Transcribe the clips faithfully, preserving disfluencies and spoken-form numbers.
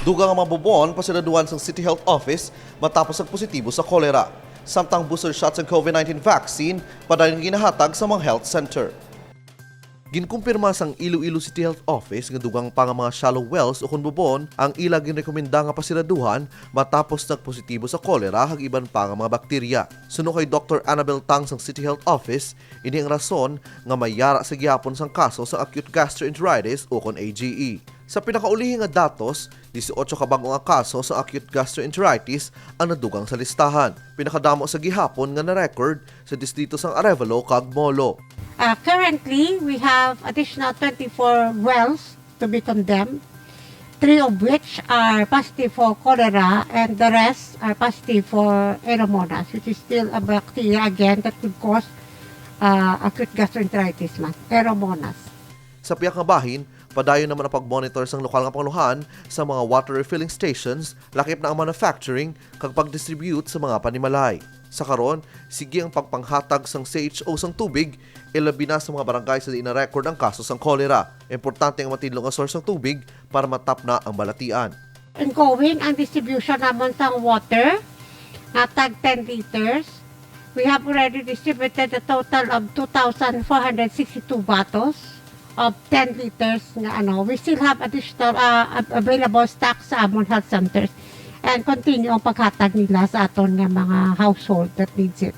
Dugang nga mga bubon pasiraduhan sang City Health Office matapos nagpositibo sa cholera. Samtang booster shot sang COVID nineteen vaccine padayon nga ginahatag sa mga health center. Ginkumpirma sang Iloilo City Health Office nga dugang pa nga mga shallow wells ukon bubon ang ila ginrekomenda nga pasiraduhan matapos nagpositibo sa cholera kag iban pa nga mga bakterya. Suno kay Doktor Annabel Tang sang City Health Office, ini ang rason nga may yara sa gihapon sang kaso sang acute gastroenteritis ukon A G E. Sa pinakaulihi nga datos, dieciocho ka bag-o nga kaso sang acute gastroenteritis ang nadugang sa listahan. Pinakadamo sa gihapon nga na-record sa distrito sang Arevalo kag Molo. Uh, currently, we have additional twenty-four wells to be condemned, three of which are positive for cholera and the rest are positive for Aeromonas, which is still a bacteria again that could cause uh, acute gastroenteritis man, Aeromonas. Sa pihak nga bahin, padayon naman ang pag-monitor sang lokal nga pangulohan sa mga water refilling stations, lakip na ang manufacturing kag pag-distribute sa mga panimalay. Sa karon, sige ang pagpanghatag sang C H O sang tubig, ilabi na sa mga barangay sa diin na-record ang kaso sang cholera. Importante ang matinlo nga source sang tubig para matapna ang balatian. Ongoing ang distribution namon sang water nga tag ten liters. We have already distributed a total of two thousand four hundred sixty-two bottles of ten liters nga ano. We still have additional uh, av- available stock sa amon health centers and continue ang paghatag nila sa aton nga mga household that needs it.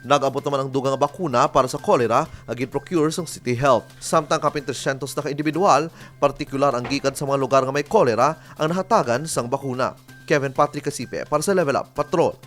Nag-abot naman ang dugang nga bakuna para sa cholera nga gin-procure sang City Health. Samtang kapin tresyentos na ka individual, partikular ang gikan sa mga lugar nga may cholera, ang nahatagan sang bakuna. Kevin Patrick Casipe para sa Level Up Patrol.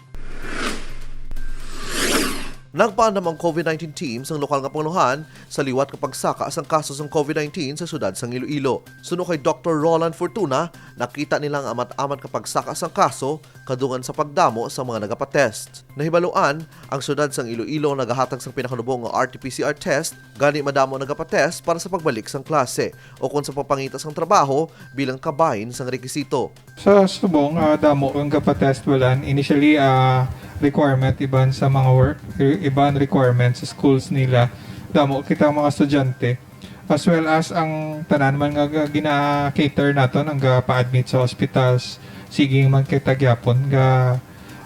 Nagpaandam ang COVID nineteen team sang lokal nga pangulohan sa liwat nga pagsaka sang kaso sang COVID nineteen sa siyudad sang Iloilo. Suno kay Doktor Roland Fortuna, nakita nila ang amat-amat nga pagsaka sang kaso kadungan sa pagdamo sa mga nagapatest. Nahibaluan, ang siyudad sang Iloilo nagahatag sang pinakanubo nga R T P C R test, gani madamo nagapatest para sa pagbalik sang klase o kon sa pagpangita sang trabaho bilang kabahin sang rekisito. Sa subong, ah, damo ang gapatest, wala. Initially, ah, requirement iban sa mga work, i- iban requirement sa schools nila. Damo kita mga estudyante. As well as ang tanan man nga ga- gina-cater naton ang gapa-admit sa hospitals. Sige man kita gyapon nga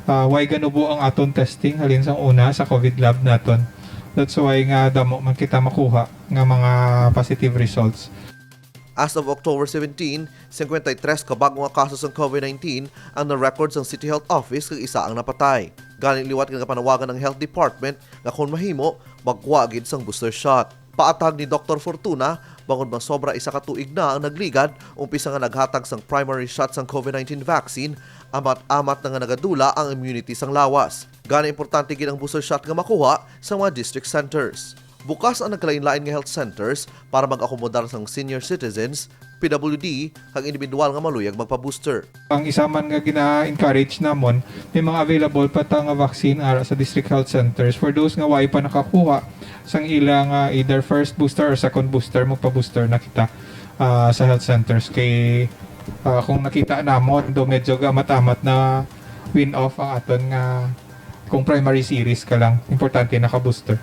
ah, way ganubo ang aton testing halin sang una sa COVID lab naton. That's why nga damo man kita makuha nga mga positive results. As of October seventeen, cincuenta y tres ka bag-o nga kaso sang COVID nineteen ang na-record sang City Health Office kag isa ang napatay. Gani liwat nga panawagan ang Health Department nga kon mahimo, magkuha gid sang booster shot. Paatag ni Doktor Fortuna, bangod masobra isa ka tuig na ang nagligad umpisa nga naghatag sang primary shot sang COVID nineteen vaccine, amat-amat na nga nagadula ang immunity sang lawas. Gani importante gid ang booster shot nga makuha sa mga district centers. Bukas ang nagkalain-lain nga health centers para mag-akomodar sang senior citizens, P W D, kag individual nga maluyag magpa-booster. Ang isa man nga gina-encourage namon, may mga available pa ta nga vaccine ara sa district health centers. For those nga way pa nakakuha sang ila nga either first booster or second booster, magpa-booster na kita ah, sa health centers. Kay ah, kung nakita namon, do medyo gamat-amat na win off ang aton nga kung primary series ka lang, importante naka-booster.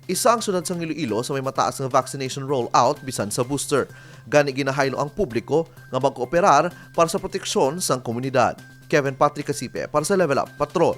Isa ang siyudad sang Iloilo sa may mataas nga vaccination rollout bisan sa booster. Gani ginahaylo ang publiko nga magkooperar para sa proteksyon sang komunidad. Kevin Patrick Casipe para sa Level Up Patrol.